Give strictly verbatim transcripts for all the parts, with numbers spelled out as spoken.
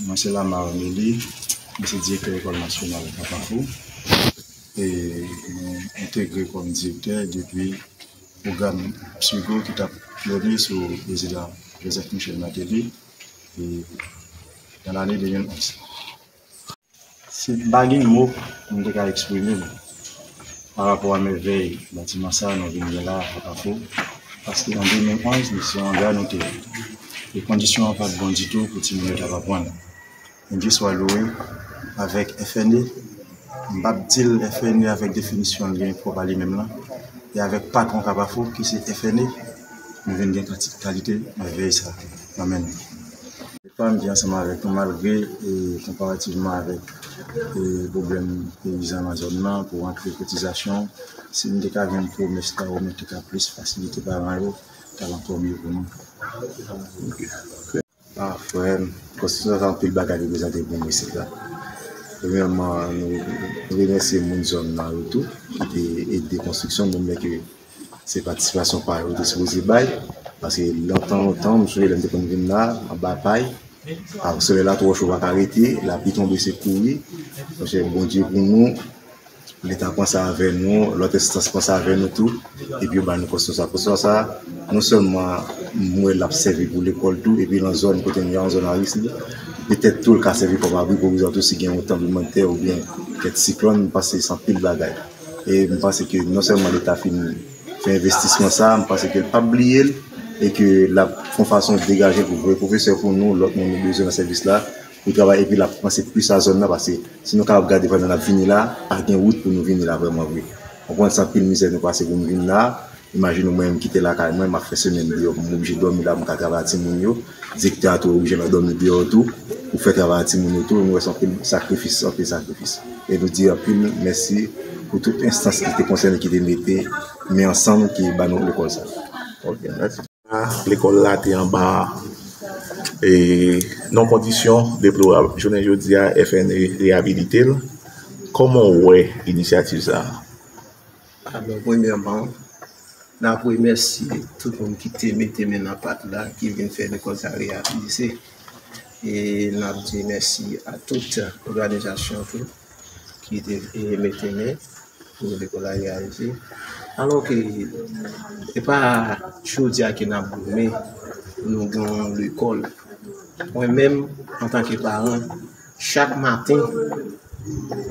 Mwen se Lamar Nelly, mwen se direktè Lekòl Nasyonal Kapafou. E mwen entegre kòm direktè depi pwogram PSUGO ki t ap plane sou prezidan Joseph Michel Martelly e nan lane de mil onz. Si m pa gen mo pou m te ka eksprime m pa rapò a mèvèy batiman sa a nou vin gen la a Kapafou, paske an de mil onz, nou se yon anga nou te ye. E kondisyon an pa t bon ditou pou timoun yo t ap aprann. Bondye swa louwe, avèk F N E, m p ap di l F N E avèk definisyon l gen pwòp a li menm lan, e avèk patwon Kapafou ki se F N E, nou vin gen kati-, kalite mèvèy sa a tou nan men nou. Fwa m di ansanm avèk nou, malgre, e, konparativman avèk, e, pwoblèm peyizan nan zòn nan pou rantre kotizasyon, si n te ka gen pwomès la, ou mwen te ka plis fasilite paran yo, t ap ankò mye pou nou. Ah, frè m, konstriksyon sa, anpil bagay reprezante pou mwen isit la. Premyèman, nou, nou remèsye moun zòn nan yo tou, ki te ede konstriksyon, menm lè ke se patisipasyon pa yo te sipoze bay, paske lontan, lontan, m sonje lè m te konn vin la, anba pay, a, solèy la twò cho, pa ka rete, lapli tonbe, se kouri. Monchè, Bondye pou nou, Leta pran sa avè nou, lòt enstans pran sa avè nou tou, epi yo ba nou konstriksyon sa. Konstriksyon sa, non sèlman m wè l ap sèvi pou lekòl tou, epi nan zòn kote nou ye a, yon zòn a risk li, petèt tou l ka sèvi kòm abri pwovizwa tou si gen yon tranblemanntè oubyen kèk siklòn, m panse se anpil bagay. E m panse ke non sèlman Leta fin fè envestisman sa, m panse ke l p ap bliye l e ke l ap fè yon fason degaje pou voye pwofesè pou nou, lòt moun nou bezwen nan sèvis la, pou travay epi l ap panse plis a zòn nan, paske si nou kapab gade pandan n ap vini la, pa gen wout pou nou vini la vrèman vre. Konprann se anpil mizè nou pase pou nou vin la. Imajine w mwen menm ki te lakay mwen, m ap fè semèn deyò, m oblije dòmi la pou m ka travay ak timoun yo. Direktè a tou oblije mwen dòmi deyò tou, pou fè travay ak timoun yo tou. Nou wè se anpil sakrifis, anpil sakrifis. E nou di anpil mèsi pou tout enstans ki te konsène, ki te mete men ansanm, ki ba nou lekòl sa. Ok, mèsi. Lekòl la te anba, e, nan kondisyon deplorab. Jounen jodi a, F N E reyabilite l. Kòman w wè inisyativ sa a? Alò, premyèman, n ap remèsye tout moun ki te mete men nan pat la, ki vin fè lekòl sa reyabilite. E n ap di mèsi a tout òganizasyon tou ki te, e, mete men pou lekòl la reyalize. Alò ke, e pa jodi a ke n ap goumen pou nou gen yon lekòl. Mwen menm, antanke paran, chak maten,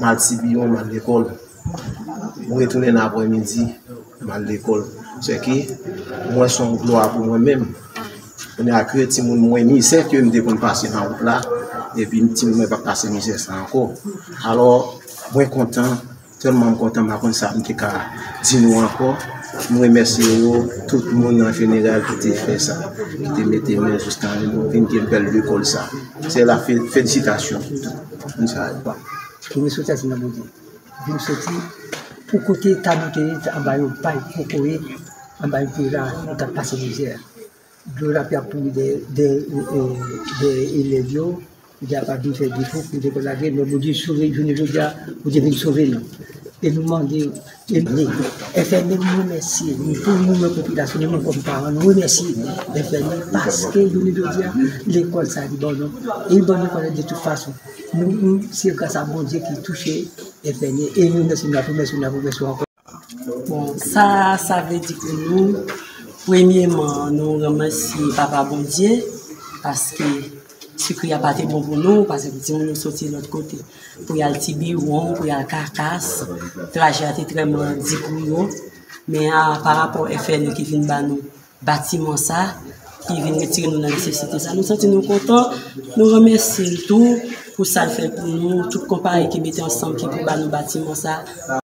m al Tibiwon, m al lekòl. M retounen nan aprèmidi, m al lekòl. Sèke, mwen se yon glwa pou mwen menm. Kounye a ke timoun mwen mizè ke m te konn pase nan wout la, epi timoun mwen p ap pase mizè sa ankò. Alò, mwen kontan, tèlman m kontan, m pa konn sa m te ka di nou ankò. M remèsye yo, tout moun an jeneral ki te fè sa, ki te mete men jiska nou vin gen bèl lekòl sa. Se la fe-, felisitasyon pou tout moun sa yo. Pou nou soti nan Bondye. Vin soti pou kote ta nou te ye, anba yon pay kokoye, anba yon pye la, nou t ap pase mizè. Dlo lapli ap pouri dèyè, dèyè, e, e, dèyè elèv yo, Bondye a pa vin fè defo pou lekòl la gen, men Bondye sove, jounen jodi a, Bondye vin sove nou. E nou mande, e nou, F N E, nou remèsye nou, pou nou, men popilasyon, nou menm kòm paran, nou remèsye F N E, paske jounen jodi a, lekòl sa li ban nou, e li ban nou lekòl de tout fason. Nou, nou, se gras a Bondye ki touche F N E, e nou remèsye, nou ap remèsye, nou ap remèsye ankò. Bon, sa, sa vle di pou nou, premyeman, nou remèsye Papa Bondye, paske sikri a pa te bon pou nou, paske pou timoun yo soti lòt kote, pou y al Tibiwon, pou y al Kakas, trajè a te trè mandi pou yo. Men a, pa rapò F N E ki vin ba nou batiman sa, ki vin retire nou nan nesesite sa. Nou santi nou kontan, nou remèsye l tou pou sa l fè pou nou, tout konpayi ki mete ansanm ki pou ba nou batiman sa.